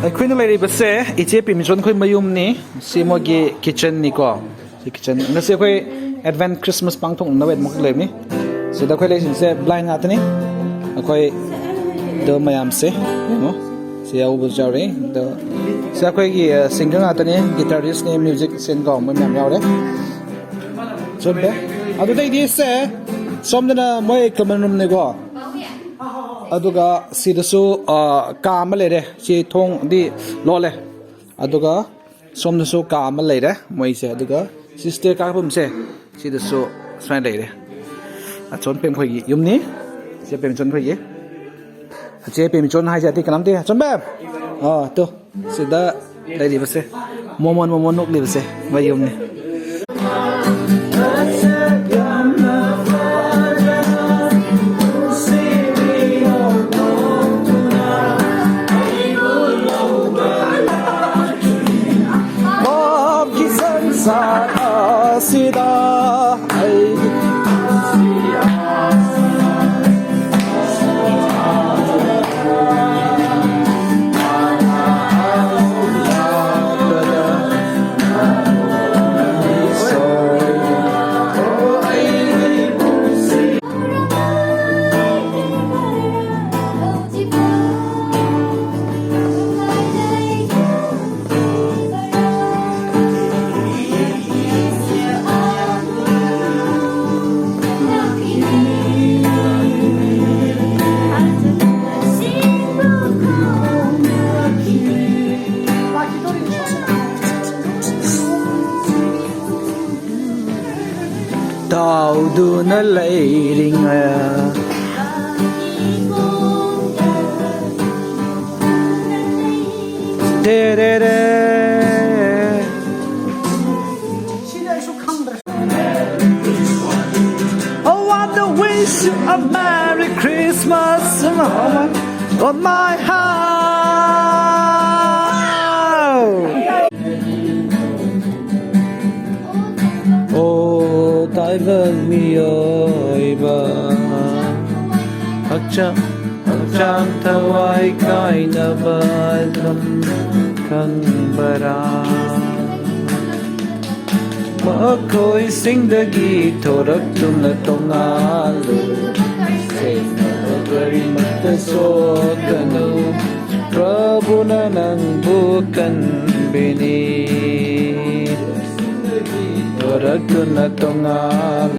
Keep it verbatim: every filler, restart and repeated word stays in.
ꯑꯩꯈꯣꯏꯅ ꯂꯩꯔꯤꯕꯁꯦ ꯏꯆꯦ ꯄꯤꯃꯤꯆꯣꯟ ꯈꯣꯏ ꯃꯌꯨꯝꯅꯤ꯫ ꯁꯤ ꯃꯣꯏꯒꯤ kitchenꯅꯤꯀꯣ꯫ ꯁꯤ kitchen꯫ ꯉꯁꯤ ꯑꯩꯈꯣꯏ Advent Christmas ꯄꯥꯡꯊꯣꯛꯅꯕꯒꯤꯗꯃꯛ ꯂꯩꯕꯅꯤ꯫ ꯁꯤꯗ ꯑꯩꯈꯣꯏ ꯂꯩꯁꯤꯡꯁꯦ blind ꯉꯥꯛꯇꯅꯤ꯫ ꯑꯩꯈꯣꯏ ꯑꯗꯣ ꯃꯌꯥꯝꯁꯦ ꯌꯦꯡꯉꯣ꯫ ꯁꯤ ꯌꯥꯎꯕꯁꯨ ꯌꯥꯎꯔꯤ꯫ ꯑꯗꯣ ꯁꯤ ꯑꯩꯈꯣꯏꯒꯤ, ꯑ, singer ꯉꯥꯛꯇꯅꯤ꯫ Guitaristꯅꯤ, musician ꯀꯣ, ꯃꯣꯏ ꯃꯌꯥꯝ ꯌꯥꯎꯔꯦ꯫ ꯆꯨꯝꯃꯦ꯫ ꯑꯗꯨꯗꯩꯗꯤ ꯁꯦ ꯁꯣꯝꯗꯅ ꯃꯣꯏ common roomꯅꯤꯀꯣ꯫ ꯑꯗꯨꯒ ꯁꯤꯗꯁꯨ, ꯑ, ꯀꯥ ꯑꯃ ꯂꯩꯔꯦ꯫ ꯁꯤ ꯊꯣꯡꯗꯤ ꯂꯣꯜꯂꯦ꯫ ꯑꯗꯨꯒ ꯁꯣꯝꯗꯁꯨ ꯀꯥ ꯑꯃ ꯂꯩꯔꯦ ꯃꯣꯏꯁꯦ꯫ ꯑꯗꯨꯒ ꯁꯤ stair ꯀꯥꯐꯝꯁꯦ ꯁꯤꯗꯁꯨ ꯁꯨꯃꯥꯏꯅ ꯂꯩꯔꯦ꯫ ꯑꯆꯣꯟ ꯄꯦꯝꯈꯣꯏꯒꯤ ꯌꯨꯝꯅꯤ꯫ ꯆꯦ ꯄꯦꯝꯆꯣꯟ ꯈꯣꯏꯒꯤ꯫ ꯆꯦ ꯄꯦꯝꯆꯣꯟ ꯍꯥꯏꯁꯦ ꯑꯇꯩ ꯀꯅꯥꯝꯇꯦ꯫ ꯑꯆꯣꯟ ꯄꯦꯝ! ꯑꯥ, ꯇꯨ꯫ ꯁꯤꯗ ꯂꯩꯔꯤꯕꯁꯦ, ꯃꯣꯃꯣꯟ ꯃꯣꯃꯣꯟ ꯅꯣꯛꯂꯤꯕꯁꯦ ꯃꯌꯨꯝꯅꯤ꯫ ꯀꯤꯁꯟ ꯁꯥ ꯑꯁꯤꯗ ꯑꯩꯒꯤ ꯇꯥꯎꯗꯨꯅ ꯂꯩꯔꯤꯉꯩ꯫ ꯇꯦꯔꯦꯔꯦ꯫ Oh, want to wish you a Merry Christmas on my heart. ꯑꯣ ꯇꯥꯏꯕꯪ ꯃꯤꯑꯣꯏꯕ ꯍꯛꯆꯥꯡ ꯍꯛꯆꯥꯡ ꯊꯋꯥꯏ ꯀꯥꯏꯅꯕ ꯑꯗꯨꯝ ꯈꯪꯕꯔꯥ? ꯃꯈꯣꯏꯁꯤꯡꯗꯒꯤ ꯊꯣꯔꯛꯇꯨꯅ ꯇꯣꯉꯥꯜꯂꯨ, ꯁꯦꯡꯅꯕ ꯀꯔꯤꯃꯠꯇ ꯁꯣꯛꯀꯅꯨ, ꯄ꯭ꯔꯚꯨꯅ ꯅꯪꯕꯨ ꯀꯟꯕꯤꯅꯤ꯫ ꯊꯣꯔꯛꯇꯨꯅ ꯇꯣꯉꯥꯜ